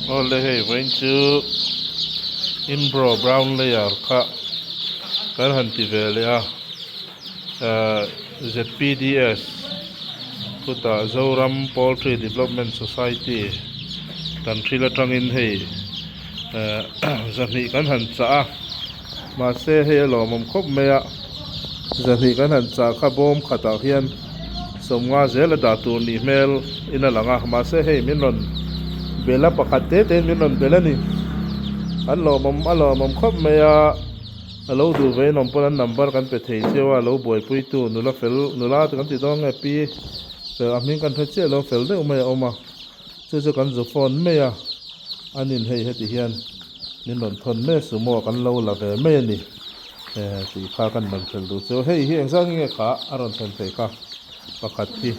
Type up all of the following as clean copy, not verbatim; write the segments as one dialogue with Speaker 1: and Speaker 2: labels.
Speaker 1: Awle hei vawiin chu Imbro brown layer kha kan han ti ve leh a ahh zpds chutah Zoram Poultry Development Society kan thil atangin hei ahh zahnih kan han chah a mahse hei a lawmawm khawp mai a zahnih kan han chah kha bawm khatah hian sawmnga zel a dah tur nih hmel in a lang a mahse hei min rawn bel a pakhat te te in min rawn bel a ni an lawmawm a lawmawm khawp mai a a lo duh ve in awm pawn an number kan pe thei chiu a lo buaipui tu nula fel nula te kan ti dawn nge pi fel a hming kan hre chiah lo fel deuh mai a awm a. Chu chu kan zu phone mai a, an in hei heti hian min rawn thawn mai a sumo kan lo la ve mai a ni eh tih kha kan rawn hrelh duh chu hei hi engzat nge kha a rawn thlen theih kha pakhat hi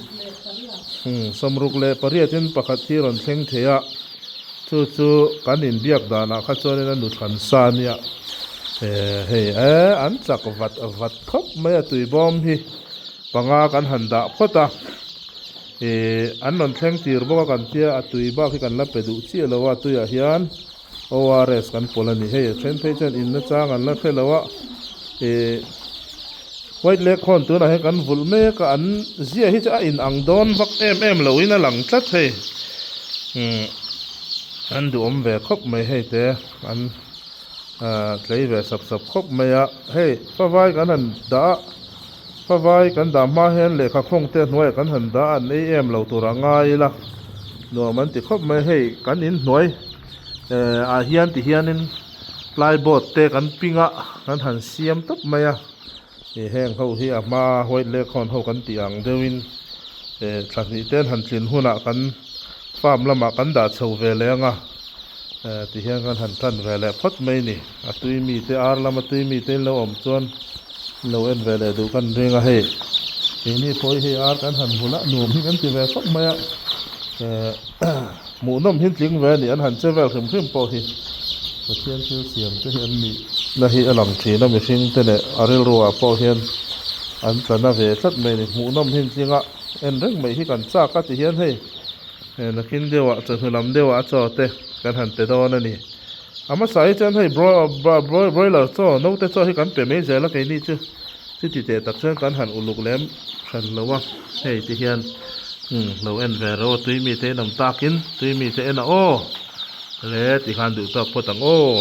Speaker 1: umm sawmruk leh pariat in pakhat hi rawn thleng thei a chu chu kan inbiak danah kha chuanin a nu thlan sa ania eh hei eh an chak vat vat khawp mai a tui bawm hi panga kan han dah phawt a. Ihh an rawn thleng tir bawk a kan tia a tui bak hi kan la pe duh chiah lo a tuiah hian ORS kan pawlh a ni hei a then phei chuan in nachang an la hre lo a ihh white lake hawn tunah hian kan vulh mek a an ziah hi chu a in ang dawn vak em em lo in a lang tlat hei umm an duhawm ve khawp mai hei te an ahh tlei ve sap sap khawp mai a hei favai kan han dah a. Favai kan dah hma hian lehkha khawng te hnuaiah kan han dah a, an ei em lo tur a ngai ila nuam an ti khawp mai. Hei kan inhnuai eh ah hian ti hianin plyboard te kan ping a, kan han siam tawp mai a, ih heng ho hi a hma white leghorn ho kan tih ang deuhin eh thla hnih te an han tlin hunah kan farm lamah kan dah chho ve leh ang a, eh ti hian kan han tan ve leh phawt mai a ni. A tui mite ar lama tui mite in lo awm chuan. Lo en ve leh duh kan ring a hei keini pawh hi hei ar kan han hmu lah nuam hi kan ti ve khawp mai a eh hmuhnawm hi tling ve a ni an han che vel hrim hrim pawh hi Pathian thil siam te hi an nih na hi a lang thin a mihring te leh a rilru ah pawh hian an tla na ve tlat mai a ni hmuhnawm hi an tling a en reng mai hi kan chak a ti hian hei eh nakin deuh ah chawhnu lam deuh ah a chaw te kan han pe dawn a ni. A hmasa hi chuan hei broiler chaw naute chaw hi kan pe mai zel a keini chu chuti teh tak chuan kan han uluk lem hran lo a hei ti hian umm lo en ve ro a tui mite in awm takin tui mite en a aw le ti khan duh tawk phawt ang aw.